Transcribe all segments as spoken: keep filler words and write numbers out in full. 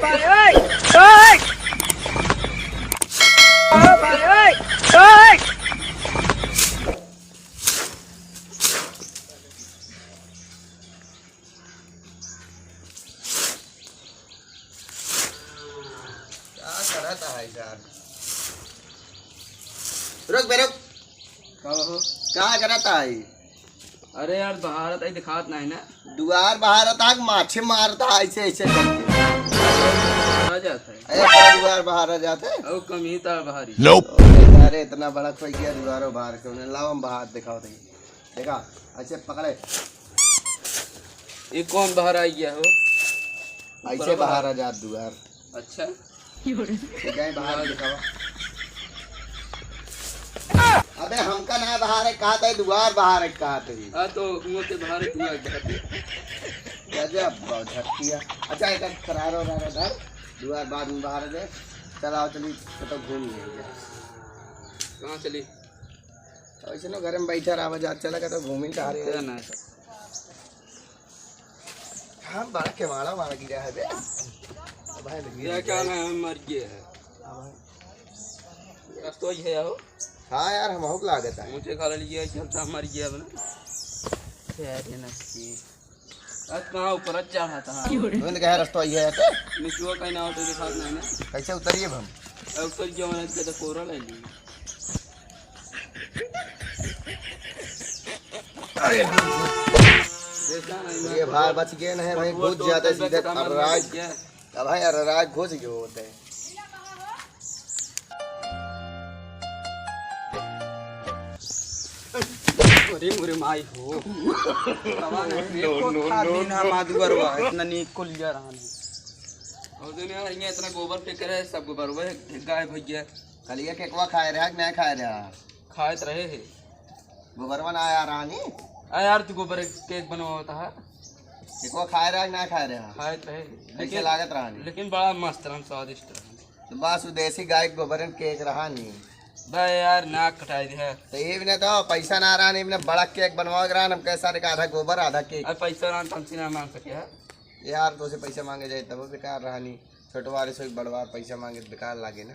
का करत है यार? रुक बे, रुक। का हो? का करत है? अरे यार, बहारत है, दिखात नहीं ना। दुआर बहारत है, माछे मारत है ऐसे, ऐसे करके। आ जाता है। अरे, तेरा दुआर बहारा जात है? और कम ही तार बहारी। Nope। अरे, इतना बड़ा कोई गया दुआरो बहार के, उन्हें लाओ, हम बहार दिखाओ थे। देखा, ऐसे पकड़े। ये कौन बाहर आ गया हो? ऐसे ऊपर बाहर आ जात दुआर। अच्छा। ये जाए बाहर दिखावा। अबे हमका ना बाहर है, कहा था दुआर बाहर है, कहा था। हाँ, तो हुआ के बाहर है, दुआर बाहर है। गजब, बहुत झटकिया। अच्छा, एक खरारो रहा धर, दुआर बाद में बाहर दे। चलाओ, चली, तो घूम ले। कहाँ चली? ऐसे ना घर में बैठा रहा, जा चला का तो घूमी टहरे। क्या ना है? हाँ, बड़ा केवाड़ा वाड़ा गिरा है बे। अब है लगी यह क्या ना है, मर गया है। अब है। रस्तवा ही है हो। हाँ यार, हम होक लागत है। मुझे खा लिया, चलता मर गया बना। अरे नक्की। आज कहाँ ऊपर चढ़ा था? धुंध का है, रस्तवा ही है तो। निचुआ कहीं ना हो तो दिखात नहीं ना। कैसे उतरिए हम? अब ऊपर जो मैंने तो कोरा ले ली। अरे, देखा ना, ये भाई बच गए ना है भाई, बहुत ज्यादा सीधा अरराज। अब भाई अरराज घुस गए होते हैं। अरे मोरे माई हो। कवा नहीं, एको था दिन हम आदुअरवा, इतना नीक को लिया रहा नहीं। और दिन यार, ये इतना गोबर फेंक रहे, सब गोबर वो गायब हो गया। कलिया केकवा खाए रहा कि नहीं खाए रहा? खाए तो रहे है। गोबरवा ना आया रानी? आ यार, तू गोबर केक बनवाता है। केकवा खाए रहा कि ना खाए रहा? खाए तो रहे। कैसे लेकिन, लागत रहा नी? लेकिन बड़ा मस्त रहन, स्वादिष्ट रहन। तो बस उ देसी गाय के गोबरन केक रहा नी। बे यार, नाक कटाई दे है। तो ये भी ना तो पैसा ना रहा नी, इबने बड़ा केक बनवा के रहा, हम कैसा रे आधा गोबर आधा केक। अब पैसा रहा तो हमसे ना मांग सके है। यार, तो से पैसा मांगे जाए तब बेकार रहा नी। छोटवार से बड़वार पैसा मांगे तो बेकार लागे ना।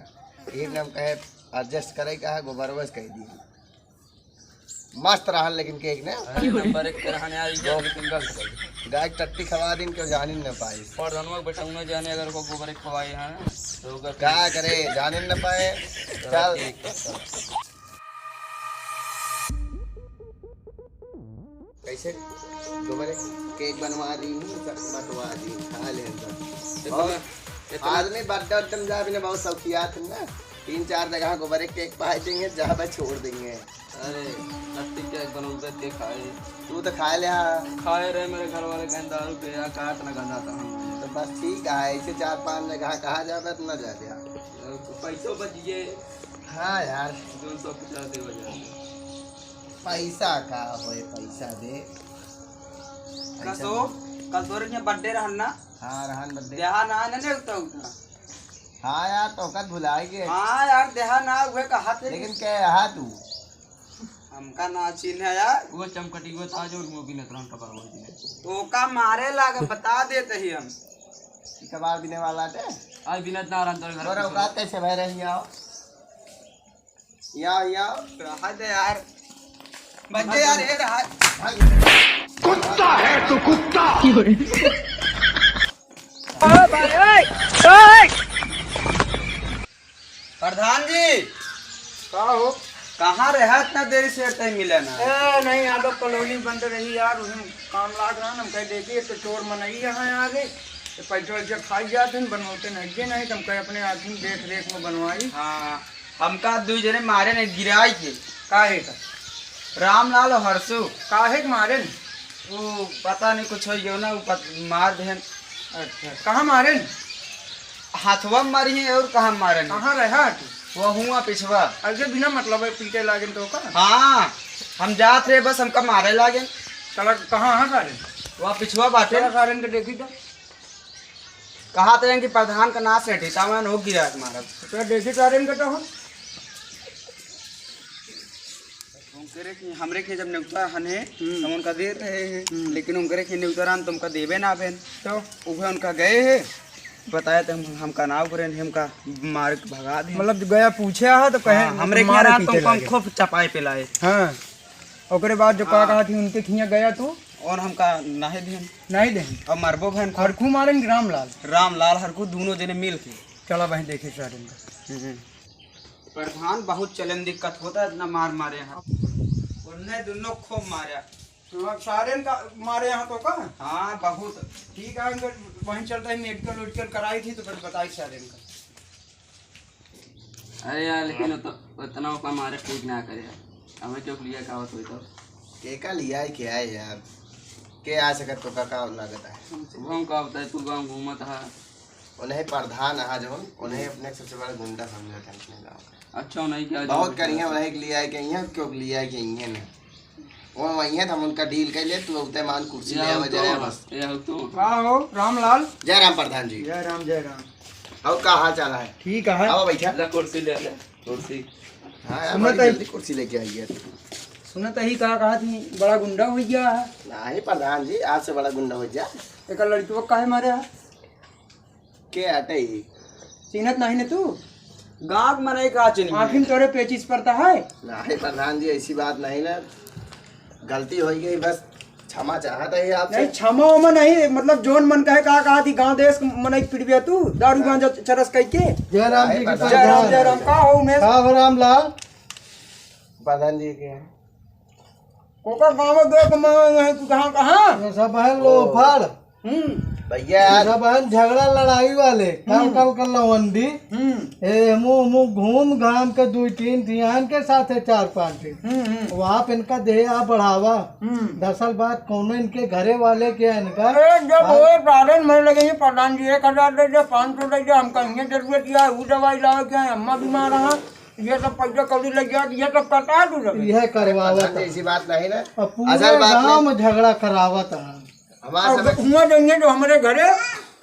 यही में हम कहे adjust करे का है, गोबर बस कह दी। मस्त रहन लेकिन केक ने। अरे नंबर एक के रहन यार, ये लेकिन गलत कर दी। गाय के टट्टी खवा दिन के जानिन न पाई। प्रधानवा के बेटा उन्हें जाने अगर को गोबर एक खवाए हैं तो ओकर का करे, जानिन न पाए। चल चल। ठीक है, चल। कैसे गोबर एक केक बनवा दी, सब बंटवा दी, खा ले सब। इतना, और इतना आदमी बड्डे उड्डे में जा भी ना, बहुत शौकिया थे ना, तीन चार जगह गोबर एक केक पाए देंगे, जहाँ पे छोड़ देंगे। अरे, नट्टी केक बनौबे के खाए। तू तो खाए ले, हाँ। खाए रहे, मेरे घर वाले कहें दारू पे, यार, कहा इतना गंदा था हम। तो बस ठीक है, ऐसे चार पांच जगह कहा जाबे तो न जाबे। तो पैसों बच गए। हाँ यार। दो सौ पचास दे बजा। पैसा का होए, पैसा दे। पैसा कसो, दे। कल तोरे के बर्थडे रहन ना? हाँ, रहन बर्थडे। देहा ना, ना, नहीं उठा, उठा। हाँ यार, तो कद भुलाई गए। हाँ यार, देहा ना, उहे कहा थे। लेकिन क्या रहा तू? हमका ना चिन्ह है यार। वो चमकटी वो था जो वो भी नतरान का बाबू जी ने। तो का मारे लागे, बता देते ही हम। ई कबार बिने वाला थे? आज बिनत ना रहन तोरे घर तोरा पे औकात कैसे भय रही आओ? या, या। रहा दे यार। बच गए यार, ये रहा। भाग। कुत्ता है तू, कुत्ता। ओ भाई, ओए, ओए। प्रधान जी। का हो? कहाँ रहा इतना देरी से, तय मिला ना? ए, नहीं, यहाँ तो कॉलोनी बंद रही यार, उन्हें काम लाग रहा ना, हम कहे देखिए, तो चोर मनई यहाँ आ गए, तो पैसा वैसा खाई जाते हैं, बनवाते नहीं, ये नहीं, तो हम कहे अपने आदमी देख रेख में बनवाई। हाँ, हमका दुई जने मारे ने गिराई के। काहे का? रामलाल और हरसू। काहे के मारे न? वो पता नहीं कुछ हो गयो ना, वो पत-, मार देहन। अच्छा, कहाँ मारे न? हाथवा में मारी है और कहाँ मारे न? कहाँ रहा तू? वो हुआ पिछवा। ऐसे बिना मतलब है पीटे लागे तो का? हाँ, हम जात रहे बस हमका मारे लागे। चला कहाँ है सारे? वहाँ पिछवा बाटे। चला सारे के देखी तो। कहा थे कि प्रधान का नाश है, ठेठा में हो गिरा है मारा। तो देखी सारे के तो हम। उनकरे के, हमरे के जब नेवता हन है, हम्म। तो उनका दे रहे हैं, हम्म। लेकिन उनकरे के नेवता रहन तो उनका देवे ना भेन। तो? उहे उनका गए हैं, बताए तो हम, हमका नाव करे, हमका मार के भगा दे। मतलब, गया पूछे हा तो कहे, हाँ, हमरे मारे खियाँ रहा पीटे तो हम लागे। खूब चपाए पे लाए। हाँ, ओकरे बाद जो का हाँ। कहा थी, उनके खियाँ गया तू? और हमका नाहीं देहन। नाहीं देहन। और मरबो भैन खूब। हरखू मारेन कि रामलाल? रामलाल हरखू दोनों जने मिल के। चला बहन देखे सारे इनका। हम्म। प्रधान बहुत चलन दिक्कत होता है, इतना मार मारे हैं। उनने दोनों खूब मारा। हाँ, सारेन का मारे यहाँ तो का? हाँ, बहुत। ठीक है, अगर वहीं चलता है, मेडिकल वेडिकल कराई थी तो फिर बताई सारेन का। अरे यार, लेकिन उत-, उतना ओका मारे पूछ ना करे यार। हमें क्यों लिया का होत होई तो? के का लिया है, क्या है यार? के आ सकत तो का, का लागत है? सुबह का होता है, तू गाँव घूमत है। उन्हें प्रधान है जौन, उन्हें अपने सबसे बड़ा गुंडा समझत है अपने गाँव का। अच्छा, उन्हीं क्या बहुत जान करिए, उन्हें के लिया है कि यहाँ, क्यों लिया है कि यहाँ ने। वो वहीं है, हम उनका डील कर ले, तू उते मान कुर्सी ले आवे, जाए बस। ये हो तो। का हो, रामलाल? जय राम प्रधान जी। जय राम, जय राम। और का हाल चाल है? ठीक है। आओ बैठा। ले कुर्सी ले ले, कुर्सी। हाँ यार, सुनत बड़ी है। जल्दी कुर्सी लेके आई है। सुनत ही का कहा थी, बड़ा गुंडा हो गया है। नहीं प्रधान जी, आज से बड़ा गुंडा हो गया। एक लड़की को काहे मारे है? के हटे ई? चिन्हत नहीं न तू? गाँव में नहीं का चिन्ह? आँखिन तोरे पेचिस पड़ता है? नहीं प्रधान जी, ऐसी बात नहीं ना, गलती हो गई, बस क्षमा चाहत है आपसे। नहीं, क्षमा उमा नहीं, मतलब जौन मन कहे का कहा थी, गाँव देश मनई पिटबिया तू, दारू गांजा चरस कह के। जय राम जी की नहीं, प्रधान। जय राम, जय राम। का हो उमेश? का हो रामलाल? प्रधान जी के। ओकर गाँव में देख मैं तू कहाँ, कहाँ? ये सब है लोफर। हम्म। भैया यार। सब है झगड़ा लड़ाई वाले। कल, हम्म। कल, कल लवंडी। हम्म। ए, मुँह, मुँह घूम घाम के दुई तीन ठियान के साथे चार पाँच ठे। हम्म, हम्म। वो आप इनका दे आ बढ़ावा। हम्म। दरअसल बात कौनो इनके घरे वाले के है इनका। अरे, जब आप वो साधन में लगे ही प्रधान जी, एक हजार दे दे, पाँच सौ दे दे, हमका इन्हें जरूरत या, वो दवाई लावे के है, अम्मा बीमार है। ये सब पैसा कौड़ी लग जात, ये सब करता है तू सब। यह करवावत प्रधान जी, है। ऐसी बात नहीं ना। अब पूरे असल बात गांव में में झगड़ा करावत है। हमारे अब सब हुआं देंगे जो हमरे घरे,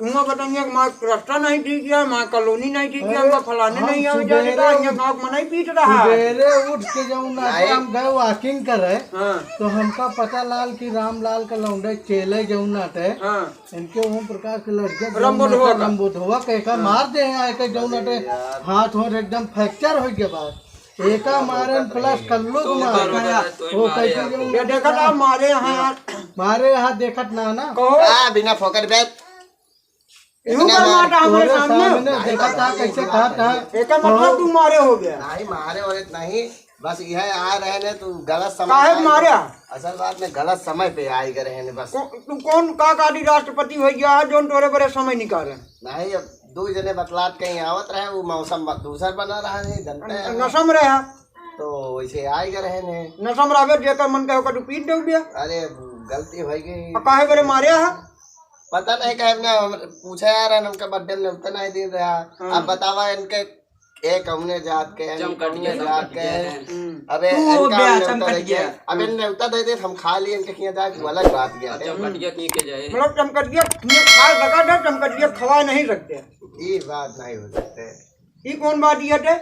हुआं बताएंगे कि माँ रास्ता नहीं ठीक है, माँ कॉलोनी नहीं ठीक है, अरे, माँ फलाने हम नहीं आवे जाने का, सुबेरे ये गाँव में नहीं पीट रहा है। सुबेरे उठ के जौन नाटे नहीं। हम गए walking करे, हाँ। तो हमका पता लाल कि रामलाल का लौंडे चेले जौन नाटे, हाँ। इनके ओम प्रकाश के लड़के रंबुधवा का। रंबुधवा के का हाँ। मार दे हैं, आके जौन अरे अटे यार। हाथ होठ एकदम fracture हो गया बात। एका मारे plus कल्लू को मार। तो मारे वो यार, तो ही कैसे मारे जो यार। ये देखा था, मारे यहाँ यार। मारे यहाँ देखत ना, ना। कहो। आ, बिना फोकट बे। यूं इतना कर मार। मारता हमरे तोरे सामने। सामने देखा था, कैसे कहा था। एका मतलब कहो। तू मारे हो गया। नहीं, मारे वारे नहीं। बस यह आ रहे ने, तू गलत समय काहे पे आए मारे? गए। असल बात में गलत समय पे आए गए रहे ने बस। को-, तू कौन का गाड़ी राष्ट्रपति हो गया है, जोन तोरे बरे समय निकाले? नहीं, अब दो जने बतलात कहीं आवत रहे, वो मौसम ब-, दूसर बना रहा है, जनते हैं। नशम रहे। तो वैसे आए गए रहे ने। नशम रहे, जेकर मन कहे ओकर तू पीट दे बिया। अरे, गलती हो गई। अब काहे बरे मारे है? पता नहीं काहे ने, हम पूछा यार, हमका birthday में नेवता नहीं दे रहा। हाँ। अब बतावा इनके ए कौने जात के हैं, चमकटिया, कौने जात के चमकटिया हैं। हैं। हम्म। अबे तू हो इनका गया हम नेवता चमकटिया। देते, अब हम्म। इनने नेवता दे दे, हम खा लिए इनके खिया जाके, वो अलग बात गया अब है। चमकटिया की के जाए। मतलब चमकटिया खिया खा सका था, चमकटिया खवा नहीं सकते। ये बात नहीं हो सकते। ये कौन बात ये है?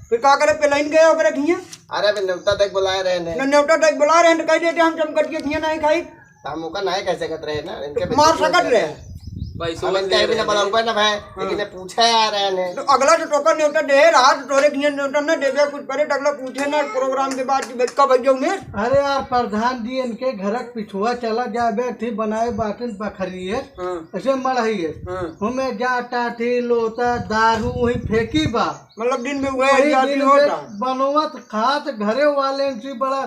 फिर का करे, पेलाइन गया ओकरे खिया? अरे अबे नेवता देख बुलाए रहे ने। न नेवता देख बुलाए रहे ने, कह देते हम चमकटिया खिया नहीं खाई। तो हम ओका नाहीं कह सकत रहे ना, इनके तो मार सकत रहे। पैसो हम इनके भी ना बुलाऊंगा ना भाई, हाँ। लेकिन ये पूछे आ रहे ने। तो अगला तो तोका नेवता दे रहा, तो तोरे किए नेवता ना देबे, कुछ परे, तो अगला पूछे ना program के बाद कि कब आइयो में। अरे यार प्रधान जी, इनके घर के पिछुआ चला जाबे, ठीक बनाए बाटन बखरिए, हाँ। ऐसे मढ़ाइए। हाँ। हमें जा टाटी, लोटा, दारू वही फेंकी बा। मतलब दिन में वही वही जाती दिन होता। में बनवत खात घरे वाले से बड़ा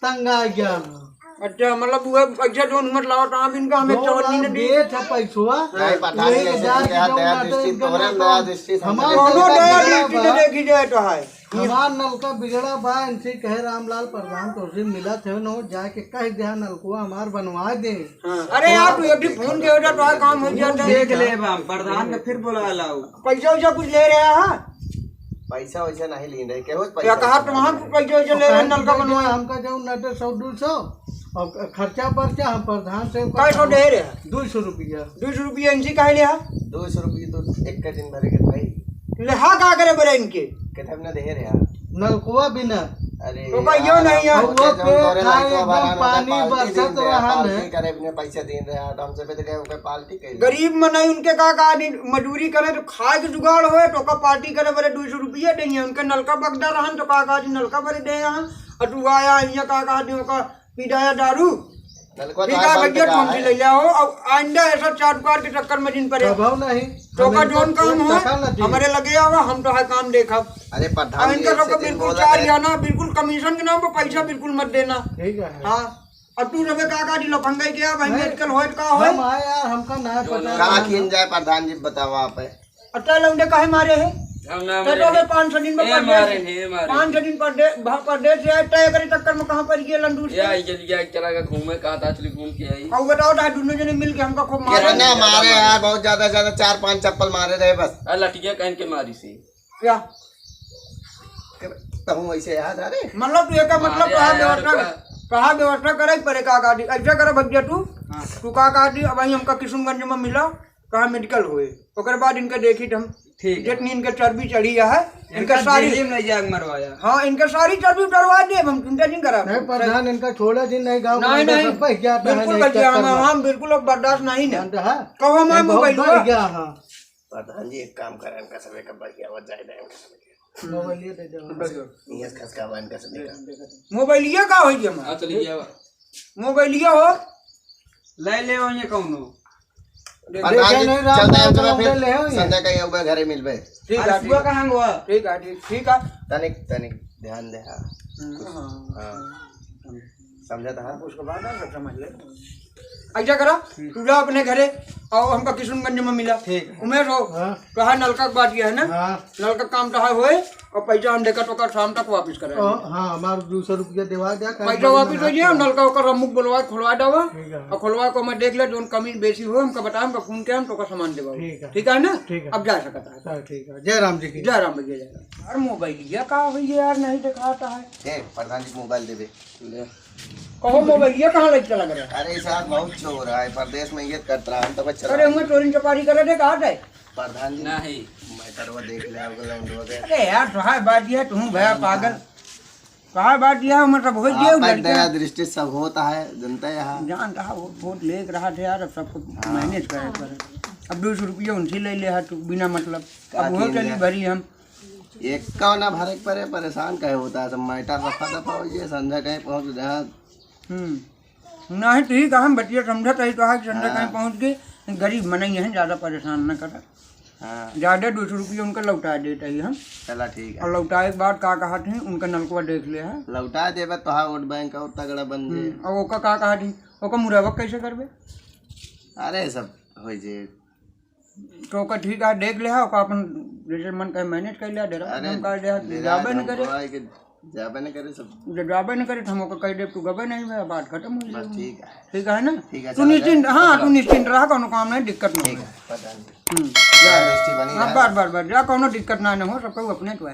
तंग आ गया ना। अच्छा, मतलब वो पैसा जोन मत लाओ, तो आप इनका हमें दो चवन्नी लाख ने दी। देत है पैसवा। हाँ। नहीं, पता वही नहीं, के ऐसे जाके दया, जो दया ना तो दृष्टि, इनका तोरे ना दया तो दृष्टि से हमार देखो। कौनो नलका दया बिगड़ा दृष्टि बा। ने देखी जाए तो है। हमार नलका बिगड़ा बा, इनसे कहे रामलाल प्रधान तोसे मिलत है न, जाके कह दे नलकुआ हमार बनवा दे। हाँ। अरे यार, तू एक भी फोन के वजह तो काम हो जाता है। देख ले बा, प्रधान ने फिर बुला लाओ। पैसा वैसा कुछ ले रहा है? पैसा वैसा नहीं ली रहे, केहू से पैसा या कहा वैसा तुम नहीं हम ले रहे। पैसा वैसा ले रहे, नलका बनवाए। हमका जो नटे सौ दो सौ और खर्चा बर्चा हम प्रधान से कै सौ दे रहे? दो सौ रुपया। दो सौ रुपया इनसे काहे ले हा? दो सौ रुपया तो एक का दिन भरे के भाई। ले हा का करे बरे इनके? कितना दे रहे हा? नलकुआ बिना। अरे तो का यो यार, नहीं हम यार। सोचे वो जो पे तोरे खाए लड़का एकदम बहरान होता पानी पार्टी बरसत दिन रहे, रहन पार्टी है। करे, अपने पैसे दिन रहे, तो हमसे भी तो कहे, ओके पार्टी कर। गरीब मनई उनके का, का आदमी मजूरी करे तो खाए के जुगाड़ होए, तो का पार्टी करे बरे दो सौ रुपया देइहैं, उनके नलका बगदा रहन तो का, का आदमी नलका बरे देइहैं, और तू आया हियाँ का, का आदमी ओका पी जाया दारू। नलका ठीक तो है, है बंद भैया, करना तुम भी है। ले जाओ, अब आइंदा ऐसा चार दुकान के चक्कर में जिन पड़े। कबहू नहीं। तो का हमें जोन इनको काम कोई हो, टका ना दे। हमारे लगे आवा, हम तो है काम देखब। अरे प्रधान अब जी, इनका ऐसे सबका दिन बिल्कुल बोला चार है। आना, बिल्कुल कमीशन के नाम पर पैसा बिल्कुल मत देना। ठीक है। हाँ, अब तू रहे का, का जी लफंगाई के, भाई नहीं, मेडिकल होए का होए? हम आए यार, हमका ना पता का है। किन जाए प्रधान जी, बताओ आप। अच्छा, लौंडे काहे मारे है? हम ना तो मारे तो हैं। पाँच सौ दिन में ए, परदेस मारे से, हैं, ए, मारे पाँच सौ हैं। दिन परदे-, भा-, परदेस से आए, तय करे चक्कर में कहाँ पर ये लंडूस ये के? आई, जल्दी आई, चला गया घूमे, कहा था, चली घूम के आई। अब बताओ, ढाई दोनों जने मिल के हमका खूब मारे। कितना मारे यार, बहुत ज्यादा, ज्यादा चार पांच चप्पल मारे रहे बस। आ, लठिया कहन के मारी से। क्या? तहूँ वैसे याद आ रे? मतलब, तू एका मतलब मारे कहा यार, व्यवस्था, का? कहा व्यवस्था करे पड़े, का, का दी? ऐसा करे भैया तू, हाँ। तू का, का दी? अब वहीं हमका किशुनगंज में मिला, कहाँ मेडिकल होए, ओकर बाद इनका देखी हम। ठीक है। जितनी इनका चर्बी चढ़ी है, इनका इनका सारी जेल में जाके मरवाया। हाँ, इनका सारी चर्बी उतरवा दे, हम चिंता नहीं करा। नहीं, प्रधान, इनका छोड़ा जी, नहीं, गाँव नहीं, में नहीं। सब बह गया, बिल्कुल नहीं, बच गया, चक्कर हम, में। हम बिल्कुल अब बर्दाश्त नहीं ना। जानते हैं? कहो, मैं ये बहुत मोबाइल बढ़ हुआ। गया, हाँ। प्रधान जी, एक काम करें, इनका सब एक बढ़िया हो जाए, इनका सब एक मोबाइल ये दे दे। बढ़िया। ये खसका बा, इनका सब एक। मोबाइल ये का हो गया हमारा? हाँ, चलिए, आवा। मोबाइलिया हो, ले ले हो ये कौनो। प्रधान जी, देखे नहीं, राम चलते हैं, राम चलो राम फिर ले हो ये। संध्या कहीं होगा, घरे मिलबे। ठीक आज है, सुबह ठीक है। कहाँ हुआ? ठीक है, ठीक, ठीक है। तनिक, तनिक ध्यान दे, हाँ। हम्म, हाँ। हाँ। समझा था, हाँ? उसके बाद हम सब समझ ले। ऐसा करा, हम्म। तू जा अपने घरे, और हमका किशुनगंज में मिला। ठीक है। उमेश हो, हाँ। कहा नलका के बात यह है ना? हाँ। नलका काम तो है होए, और पैसा हम देकर तो कर शाम तक वापस करा। हाँ, हाँ, हमार दो सौ रुपया देवा दिया, पैसा वापस हो जाए, नलका ओकर अमुक बोलवा, खोलवा देवा। ठीक है। और खोलवा को मैं देख ले, जोन कमी बेसी हो, हमका बता, हमका फोन किया, हम तो का सामान देवा। ठीक है। ठीक है ना? ठीक है। अब जा सकता है। हाँ, ठीक है। जय राम जी की। जय राम भैया, जय राम। यार, मोबाइलिया का हुई है यार, नहीं दिखाता है। ए, प्रधान जी मोबाइल देबे। ले। कहो, मोबाइलिया कहाँ लग चला गया? अरे साहब, बहुत चोर है, परदेस में ये करत रहा, हम तो बस चला अरे, हमें चोरी चपारी करे थे, कहाँ थे? प्रधान जी, नहीं। मैटरवा देख ले, आपको लौंडवा के। अरे यार, तोहार बात ये, तू भया पागल। तोहार बात ये, मतलब, हो गया आपका लड़का। दया दृष्टि सब होता है, जनता यहाँ। जानता है, वो बहुत लेक रहा थे यार, अब सबको हाँ। मैनेज करे पड़े। अब दो सौ रुपया उनसे ले ले है तू, बिना मतलब। अब का वो किन चली ले? भरी हम। एक का ना भरे के परे, परेशान काहे होता है, सब मैटर रफा दफा हो गया, संध्या कहीं पहुँच रहा। हम्म। नहीं, ठीक है, हम बतिया समझत रही तो है कि संध्या हाँ। कहीं पहुँच गए, गरीब मनई हैं, ज्यादा परेशान न कर। हाँ। ज्यादा दो सौ रुपया उनका लौटा देत ही हम। चला, ठीक है। और लौटाए के बाद का कहत हैं, उनका नलकवा देख ले है। लौटा देबे तो हाँ, वोट बैंक और तगड़ा बन हम्म, जाए। और ओका का कहत हैं, ओका मुरैबक कैसे करबे? अरे, सब हो जाए। तो ओकर ठीक है, देख ले हा, ओकर अपन जैसे मन करे मैनेज कर ले, डेरा अरे, हम कर दे हा, डेरा जाबे न हम करे। बोला है कि जाबे न करे सब। जब जाबे न करे, तो हम ओकर कह देब, "तू गबे नहीं बे, बात खत्म हो बस जाए।" ठीक है। ठीक है ना? ठीक है, तू चला निश्चिंत, जाए। हाँ, चला। तू निश्चिंत रहा, कोनो काम नहीं, दिक्कत नहीं ठीक है। है, पता नहीं। हम्म, जा। दोस्ती बनी हाँ, रहे। बार, बार, बार, जा, कोनो दिक्कत ना, ना हो, सब केहू अपने तो है।